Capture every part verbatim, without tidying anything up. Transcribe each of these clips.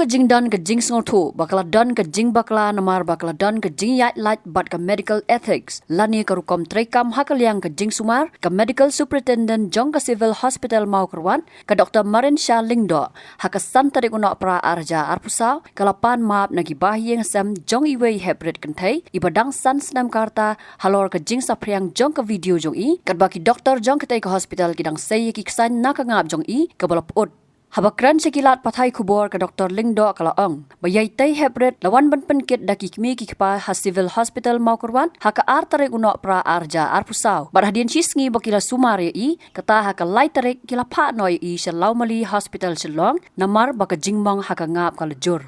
Jingdon ka jingsngewthuh ba ka la don ka jingbakla namar ba ka la don ka jingïaid lait bad ka medical ethics lane ka rukom treikam ha ka liang ka jingsumar, ka medical superintendent jong ka Civil Hospital Mawkyrwat, ka Dr Marin Shah Lyngdoh, ha ka san tarik u Nohprah ar hajar arphew saw, ka la pan map na ki bahaïing hasem jong iwei i heprit kynthei iba dang san snem ka rta halor ka jingsaphriang jong ka video jong i, katba ki doktor jong katei ka hospital ki dang sei ïa ki ksain na ka ngap jong i kaba la pyut. Haba kren sha ki lad pathai khubor, ka Dr Lyngdoh ka la ong ba ïa itei i heprit la wan ban pynkit da ki kmie ki kpa ha Civil Hospital Mawkyrwat ha ka ar tarik u Nohprah ar hajar arphew saw, bad hadien shi sngi ba ki la sumar ïa i, kata ha ka lai tarik ki la phah noh ïa i sha Lawmali Hospital Shillong namar ba ka jingmong ha ka ngap ka la jur.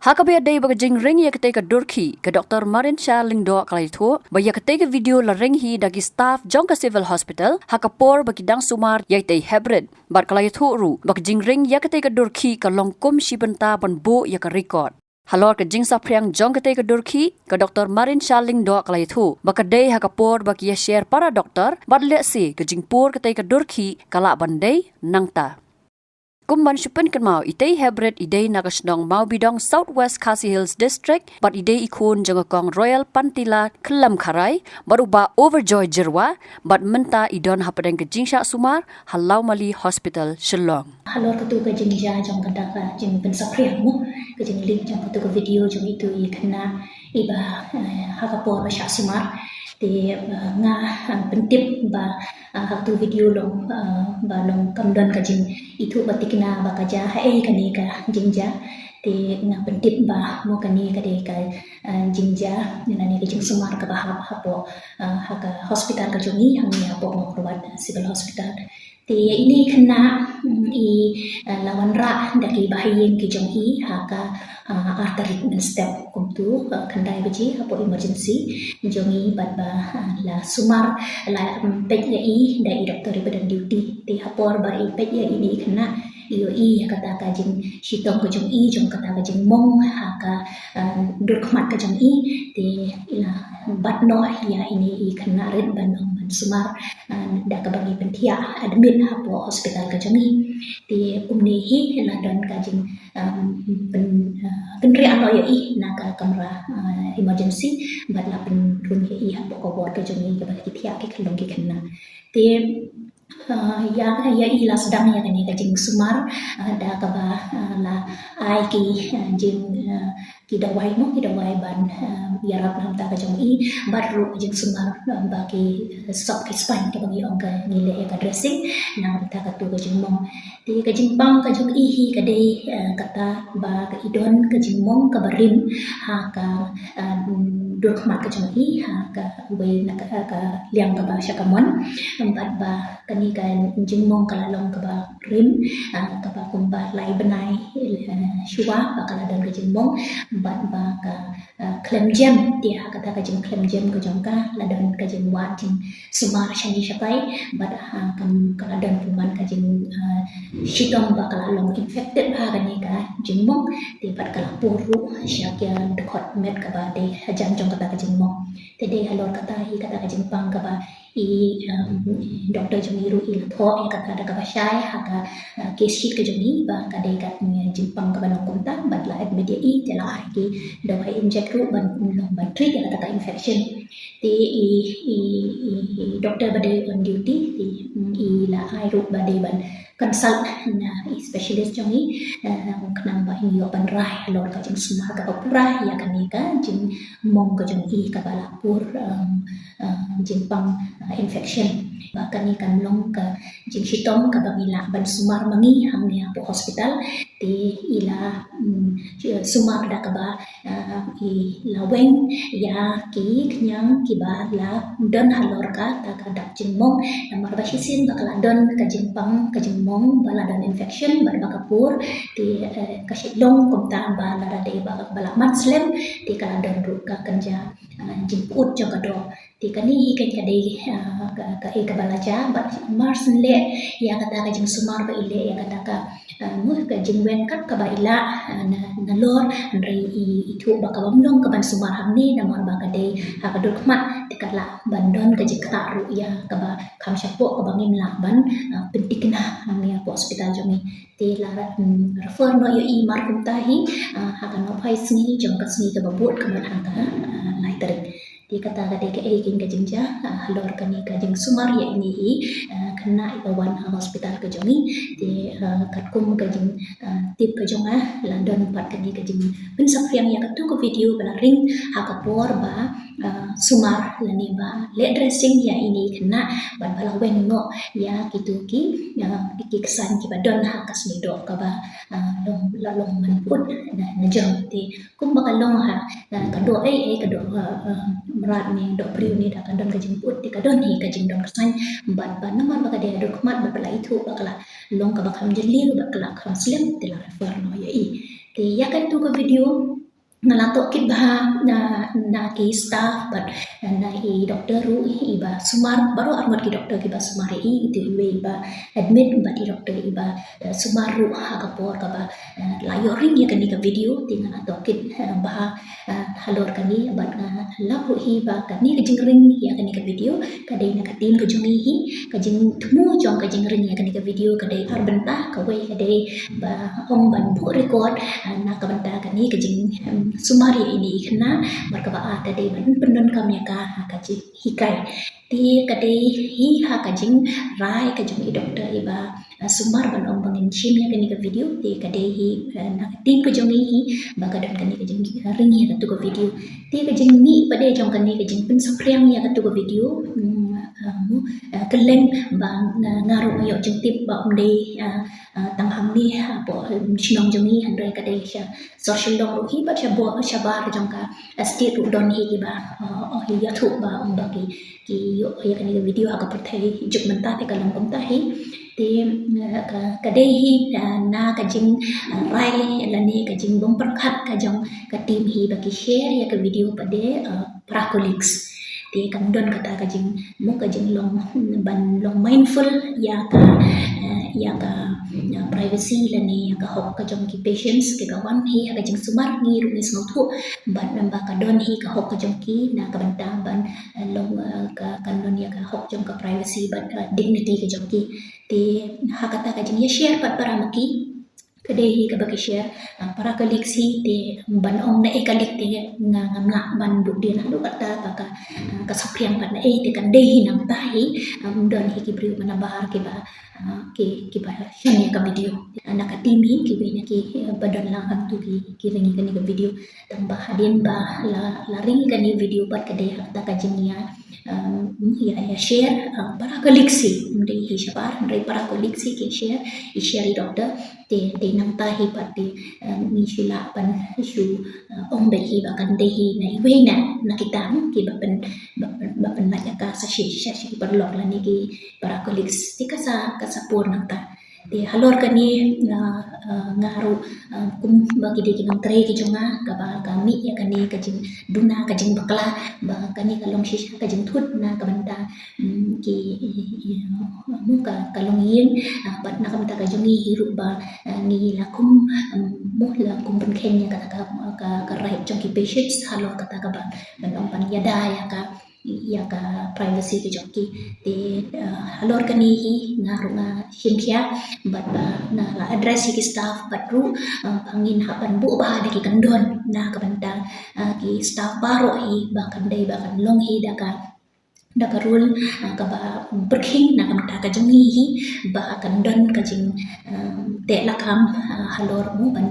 Ha kaba ïadei bad ka jingring ïa katei ka dur khih, ka Dr Marin Shah Lyngdoh ka la ïathuh ba ïa katei ka video la ring hi da ki staff jong ka Civil Hospital ha ka por ba ki dang sumar ïa itei i heprit, bad ka la ïathuh ruh ba ka jingring ïa katei ka dur khih ka long kum shi bynta ban buh ïa ka record. Halor ka jingsaphriang jong katei ka dur khih, ka Dr Marin Shah Lyngdoh ka la ïathuh ba ka dei ha ka por ba ki ïa share para doktor, bad lehse ka jingpur katei ka dur khih ka lah ban dei nangta. Kum ban shu pynkynmaw, itei i heprit i dei na ka shnong Mawbidong, South West Khasi Hills District, bad i dei i khun jong ka kong Royal Pantila Khlem Kharai bad u Bah Overjoy Jyrwa, bad mynta i don hapdeng ka jingshah sumar ha Lawmali Hospital Shillong. Halor katu ka jingjia jong kata ka jingpynsaphriang mo, ka jinglink jong katu ka video jong itu i khynnah iba, eh, ha ka por ba shah sumar. Te, eh, nga, eh, pyntip ba, eh, ha katu video long, eh, ba long kam don ka jingithuh ba thikna ba ka jia haei kane ka jingjia. Te nga pyntip ba mo kane ka dei ka, eh, jingjia lane ka jingsumar kaba hap hapoh, eh, ha ka hospital ka jong i hangne hapoh Mawkyrwat, eh, Civil Hospital. Te ïa ine i khynnah, mm, i, eh, la wanrah da ki bahaïing ki jong i ha ka, eh, ar tarik mynstep kumtu, eh, khyndai baje hapoh emergency jong i bad ba, eh, la sumar, la, mm, peit ïa i da i doktor iba don duty. Te ha por ba i peit ïa ine i khynnah, i ïohi ïa kata ka jingshitom ka jong i, jong kata ka jingmong ha ka, eh, dur khmat ka jong i. Te i la bat noh ïa ine i khynnah rit ban ong ban sumar, eh, da kaba ngi pynthiah admit hapoh hospital ka jong i. Te kumne hi la don ka jing, eh, pyn, eh, pynriah noh ïa i na ka kamra, eh, emergency, bad la pynrung ïa i hapoh ka ward ka jong i kaba ki thiah ki khyllung ki khynnah. Te, eh, ïa, ïa i la sdang ïa kane ka jingsumar, eh, da kaba, eh, la ai ki, eh, jing, eh, ki dawai mo, ki dawai ban, eh, ïarap na ka bynta ka jong i, bad ruh ka jingsumar, eh, ba ki, eh, sop ki spine kaba ngi ong ka, ngi leh ïa ka dressing na ka bynta katu ka jingmong. Te ka jingpang ka jong i hi ka dei, eh, kata ba ka i don ka jingmong kaba rim ha ka, eh, dur khmat ka jong i, ha kawei na ka, ka liang kaba sha kamon. Bad ba kane ka jingmong ka la long kaba rim, eh, kaba kumba lai bnai, eh, shuwa ba ka la don ka jingmong, bad ba ka, eh, khlem jem, te ha kata ka jingkhlem jem ka jong ka la don ka jingwad jingsumar shane shatai, bad, eh, kam, ka la don pynban ka jing, eh, shitom ba ka la long infected ha kane ka jingmong, te bad ka la pur ruh sha ki dkhot met kaba dei hajan jong kata ka jingmong. Te dei halor kata hi kata ka jingpang kaba i, um, doktor jong i ruh i la thoh ïa kata da kaba shai ha ka, uh, case sheet ka jong i ba ka dei ka, mm, jingpang kaba long kumta, bad la admit ïa i, te la ai ki dawai inject ruh ban, ban treat ïa kata ka infection. Te i, i, i, i doktor ba dei on duty, te, mm, i la ai ruh ba dei ban consult na i specialist jong i, eh, khnang ba in ïoh ban rai halor ka jingsumar kaba pura ïa kane ka jingmong ka jong i kaba la pur, um, eh, jingpang, eh, infection. Ba kane kan long ka jingshitom kaba ngi lah ban sumar ma ngi hangne hapoh hospital. Te i la, mm, sumar da kaba, eh, i la weng ïa ki khñiang kiba la don halor kata ka dak jingmong. Namar ba shisien ba ka la don ka jingpang ka jingmong ba la don infection bad ba ka pur. Te, eh, ka shait long kumta ba lada dei ba, ba la man slem, te ka la don ruh ka kynja, eh, jingpyut jong ka doh. Te kane hi kan ka dei, ah, ka, kaei kaba la jia, bad mar shu leh ïa kata ka jingsumar ba i leh ïa kata ka, ah, mo, ka jingweng kat kaba i lah, ah, na, nalor, hynrei i, i thuh ba kaba ym long kaban sumar hangne namar ba ka dei ha ka dur khmat, te ka lah ban don ka jingktah ruh ïa kaba kham shapoh kaba ngim lah ban, ah, pynthikna hangne hapoh hospital jong ngi. Te la, mm, refer noh ïa i mar kumta hi, ah, ha ka nohphai sngi jong ka sngi kaba bud ka mut ha ka, ah, lai tarik. Te kata ka dei kaei kein ka jingjia, ah, halor kane ka jingsumar ïa ine hi, ah, khynnah iba wan ha hospital ka jong ngi. Te, ah, katkum ka jing, ah, tip ka jong nga, la don pat kane ka jingpynsaphriang ïa katu ka video ba la ring ha ka por ba, ah, sumar lane ba leh dressing ïa ine i khynnah bad ba la weng noh ïa kitu ki, ah, ki ksain kiba don ha ka snieh doh kaba, ah, long, la long man put na, na jong. Te kumba ka long ha, ah, ka doh ei ei, ka doh, ah, ah, mrad ne doh briew ne, da ka don ka jingput, te ka don hi ka jingdon ksain bad ba namar ba ka dei ha dur khmat bad ba la ithuh ba ka la long kaba kham jylliew bad ka la kham slem, te la refer noh ïa i. Te ïa katu ka video nga la tohkit bha na, na ki staff bad na i doctor ruh iba sumar, baroh arngut ki doctor kiba sumar ïa i, itu iwei iba admit bad i doctor iba, eh, sumar ruh ha ka por kaba, eh, la ïoh ring ïa kane ka video. Te nga la tohkit, eh, bha, eh, halor kane bad nga lap ruh hi ba kane ka jingring ïa kane ka video ka dei na ka team ka jong ngi hi. Ka jingthmu jong ka jingring ïa kane ka video ka dei ar bynta, kawei ka dei ba ong ban buh record, ah, na ka bynta kane ka jing, em, sumar ïa ine i khynnah, bad kaba ar ka dei ban pyndonkam ïa ka ha ka jinghikai. Te ka dei hi ha ka jingrai ka jong i doctor iba, ah, sumar ban ong ba ngin shim ïa kane ka video, te ka dei hi, eh, na ka team ka jong ngi hi ba ka don kane ka jingring ïa katu ka video. Te ka jingmih pat de jong kane ka jingpynsaphriang ïa katu ka video, mm, ah, mu, ah, kylleng ba nga, nga ruh nga ïoh jingtip ba ym dei, ah, ah, tang hangne hapoh, em, shnong jong ngi, hynrei ka dei sha sor Shillong ruh hi bad shabar, shabar jong ka, ah, state ruh don hi kiba, ah, oh, ïathuh ba ong ba ki, ki ïoh ïa kane ka video ha ka pyrthei juk mynta, te ka long kumta hi. Te, eh, ka, ka dei hi, eh, na ka jing, eh, rai lane ka jingbym pyrkhat ka jong ka team hi ba ki share ïa ka video pat de, eh, para colleagues. Te kam don kata ka jing, mo, ka jinglong, ban long mindful ïa ka, eh, ïa ka, eh, privacy lane ïa ka hok ka jong ki patients kiba wan hi ha ka jingsumar. Ngi ruh ngi sngewthuh bad namar ba ka don hi ka hok ka jong ki na ka bynta ban, eh, long, eh, ka, kan don ïa ka hok jong ka privacy bad, eh, dignity ka jong ki. Te ha kata ka jingïashare pat para ma ki, ka dei hi kaba ki share, ah, para colleagues hi, te ban ong na ei colleague te nga ngam lah ban bud dien haduh katta ba ka, ah, ka saphriang pat na ei, te kan dei hi nangta hi, um, don hi ki briew ba na bahar kiba, ah, ki, kiba shon ïa ka video. Ah, na ka team hi kiwei na ki, eh, ba don lang hangtu ki, ki ring ïa kane ka video. Tang ba hadien ba la, la ring kane video pat ka dei ha kata ka jingïa, um, ïa, ïa share, um, para colleagues hi, ym dei hi shabar, ym dei para colleagues hi ki share, i share i doctor, te, te nangta hi pat te, um, ngi shu lah ban shu, uh, ong beit hi ba kan dei hi na iwei na, na kita, hmm, kiba pyn, ba pyn, ba pynlait ïa ka sa shi, sa shi paralok lane ki para colleagues, te ka sa, ka sa por nangta. Te halor kane, ah, ah, nga ruh, ah, kum ba ki dei ki nongtrei ki jong nga, kaba ka mih ïa kane ka jingduna, ka jingbakla, ba kane ka long shisha ka jingthut na ka bynta, mm, ki, i, i, mo, ka, ka longïing, ah, bad na ka bynta ka jong ngi hi ruh ba, ah, ngi la kum, mm, mo, la kum pynkheiñ ïa kata ka, ka, ka right jong ki patients halor kata kaba ban ong ban ïada ïa ka, ïa ka privacy ka jong ki. Te, eh, halor kane hi nga ruh nga shim khia bad ba nga la address ïa ki staff bad ruh, eh, ba ngin hap ban buh bha da ki kyndon na ka bynta, eh, ki staff baroh hi ba kan dei ba kan long hi da ka, da ka rule, eh, kaba pyrkhing na ka bynta ka jong ngi hi ba kan don ka jing, eh, teh lakam, eh, halor mo ban,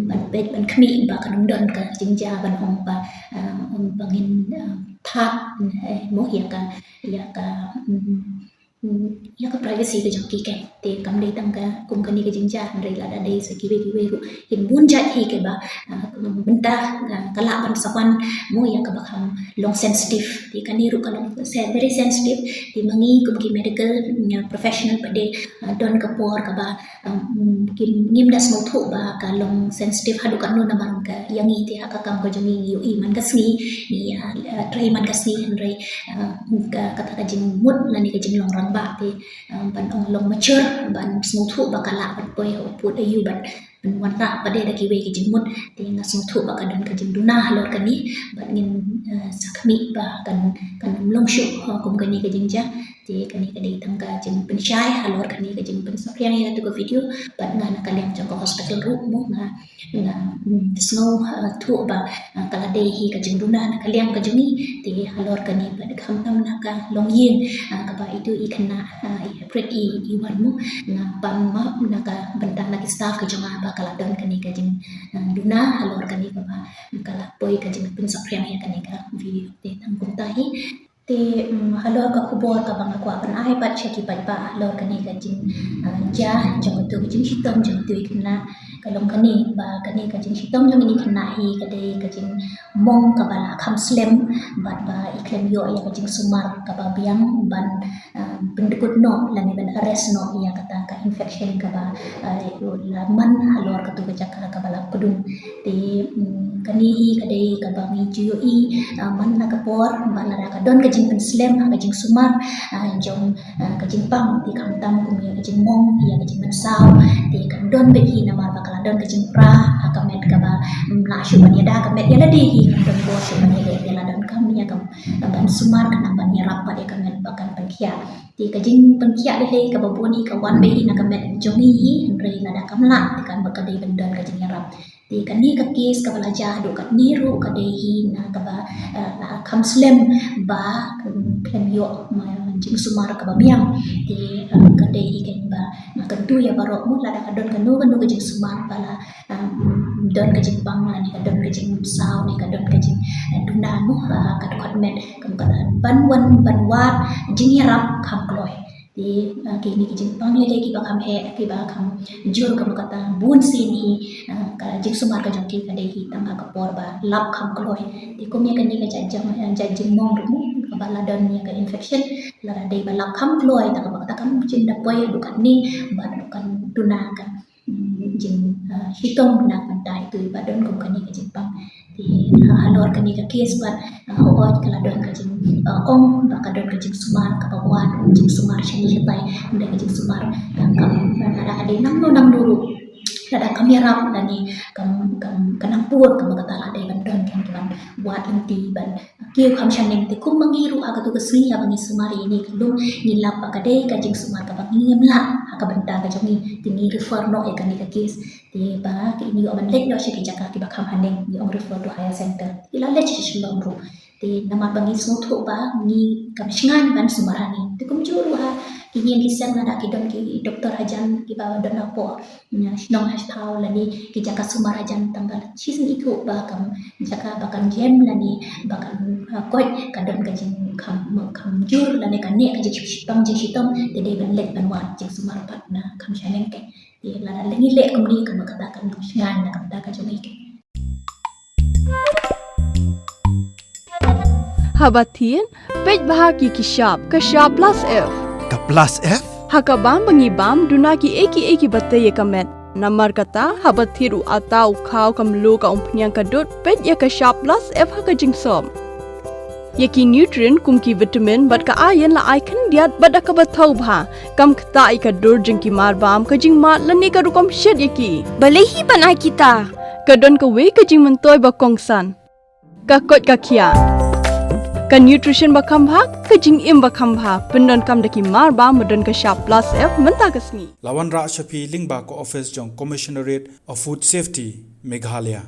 ban peit ban khmih ba kan ym don ka jingjia ban ong ba, eh, ba ngin, eh, thad, eh, mo ïa ka, ïa ka, mm, mm, ïa ka privacy ka jong ki, kan. Te kam dei tang ka kum kane ka jingjia, hynrei lada dei sa kiwei kiwei ruh, kin bun jait hi kiba, ah, bynta, ah, ka lah ban sa wan mo ïa kaba kham long sensitive. Te kane ruh ka long se-, very sensitive. Te ma ngi kum ki medical, mm, professional pat de, ah, don ka por kaba, um, kim, ngim da sngewthuh ba ka long sensitive haduh katno namar ka ïa ngi te ha ka kam ka jong ngi ngi ïohi man ka sngi, ngi, uh, uh, trei man ka sngi, hynrei, uh, ka, kata ka jingmut lane ka jinglong rangbah te, um, ban ong long mature ban sngewthuh ba ka lah ban poi ha u pud aïu ban, pynwanrah pat de da kiwei ki jingmut. Te nga sngewthuh ba ka don ka jingduna halor kane, bad ngin, eh, sa khmih ba kan, kan ym long shuh, eh, kum kane ka jingjia. Te kane ka dei tang ka jingpynshai halor kane ka jingpynsaphriang ïa katu ka video, bad nga na ka liang jong ka hospital ruh mo nga, nga, mm, sngewthuh ba, eh, ka la dei hi ka jingduna na ka liang ka jong ngi. Te halor kane bad khamtam na ka longïing, eh, kaba itu i khynnah, eh, i haprit i, i wan mo, nga pan map na ka bynta na ki staff ka jong nga ba ka la don kane ka jing, eh, duna halor kane kaba ka la poi ka jingpynsaphriang ïa kane ka video. Te tang kumta hi. Te, mm, halor ka khubor kaba nga kwah ban ai pat sha ki paidbah halor kane ka jing, eh, jia jong katu ka jingshitom jong katu i khynnah, ka long kane ba kane ka jingshitom jong kane i khynnah hi ka dei ka jingmong kaba la kham slem, bad ba i khlem ïoh ïa ka jingsumar kaba biang ban, eh, pyndkut noh lane ban arrest noh ïa kata ka infection kaba, eh, la man halor katu ka jaka kaba la pdung. Te, mm, kane hi ka dei kaba ngi ju ïohi, ah, man la ka por, ba lada ka don ka jingpynslem ha ka jingsumar, ah, jong, ah, ka jingpang, te khamtam kum ïa ka jingmong, ïa ka jingmynsaw, te kan don beit hi namar ba ka la don ka jingpra ha ka met kaba, mm, lah shuh ban ïada ka met ïa lade hi, kan don bor shuh ban ïada, te la donkam ïa ka, ban sumar khnang ban ïarap pat ïa ka met ba kan pynkhiah. Te ka jingpynkhiah lehse kaba bun hi ka wan beit hi na ka met jong ngi hi, hynrei lada kam lah, te kan bad ka dei ban don ka jingïarap. Te kane ka case kaba la jia haduh katne ruh ka dei hi na kaba, eh, la kham slem ba, mm, khlem ïoh, mm, jingsumar kaba biang. Te, eh, ka dei hi kaba, eh, kyntu ïa baroh mo lada ka don kano kano ka jingsumar ba la, eh, don ka jingpang lane ka don ka jingsaw ne ka don ka jing, eh, duna mo, eh, ka dkhot met, kum kata ban wan ban wad jingïarap kham kloi. Te, ah, kine ki jingpang lehse kiba kham heh, kiba kham jur, kum kata bun sien hi, ah, ka jingsumar ka jong ki ka dei hi tang ha ka por ba lap kham kloi. Te kum ïa kane ka jait jing, ah, jait jingmong ruh mo, kaba la don ïa ka infection, lada dei ba lap kham kloi, tang kaba kata kam shym da poi haduh katne, bad ruh kan duna ka, mm, jing, ah, shitom na ka bynta itu ba don kum kane ka jingpang. Te, ah, halor kane ka case pat, ah, hooid ka la don ka jing, ah, ong ba ka don ka jingsumar kaba wad, jingsumar shane shatai, don ka jingsumar, ah, ka, lada ka dei nangno nangno ruh, lada kam ïarap lane kam, kam, ka nang pur, kaba kata la dei ban don kan, ban wad lynti, ban kiew kham shaneng. Te kum ma ngi ruh ha katu ka sngi haba ngi sumar ïa ine ka lum, ngi lap ba ka dei ka jingsumar kaba ngim lah ha ka bynta ka jong ngi, te ngi refer noh ïa kane ka case. Te ba ki, ngi ïoh ban leit noh sha ki jaka kiba kham haneng, ngi ong refer to higher center. Ki la leit sha Shillong ruh. Te namar ba ngi sngewthuh ba ngi kam shngaiñ ban sumar hangne. Te kumjuh ruh ha ki ïing ki sem lada ki don ki doktor hajan kiba don hapoh, ïa, shnong ha thaw lane ki jaka sumar hajan, tang ba shisien ithuh ba kam jaka ba kan jem lane ba kan, ah, koit, ka don ka jingkham, kham jur lane ka neh ka jingshitom, jingshitom, te dei ban leit ban wad jingsumar pat na kham shaneng. Te lada ngi leh kumne, kum kata kan long shngaiñ na ka bynta ka jong ngi. Haba thied, peit bha ïa ki shap, ka shap Plus F. Ka Plus F? Ha ka bam ba ngi bam, duna kiei kiei kiba tei ïa ka met. Namar kata, haba thied u atta, u khaw, ka mluh, ka umphniang, ka dud, peit ïa ka shap Plus F ha ka jingsop. Ïa ki nutrient kum ki vitamin bad ka iron la ai khyndiat bad da kaba thaw bha. Kam ktah ïa ka dur jong ki mar bam, ka jingmad lane ka rukom shet ïa ki. Balei hi ban ai kita? Ka don kawei ka jingmyntoi ba kongsan. Ka koit ka khiah. Ka nutrition ba kham bha, ka jingim ba kham bha. Pyndonkam da ki mar bam ba don ka shap Plus F mynta ka sngi. La wanrah sha phi lyngba ka office jong Commissionerate of Food Safety, Meghalaya.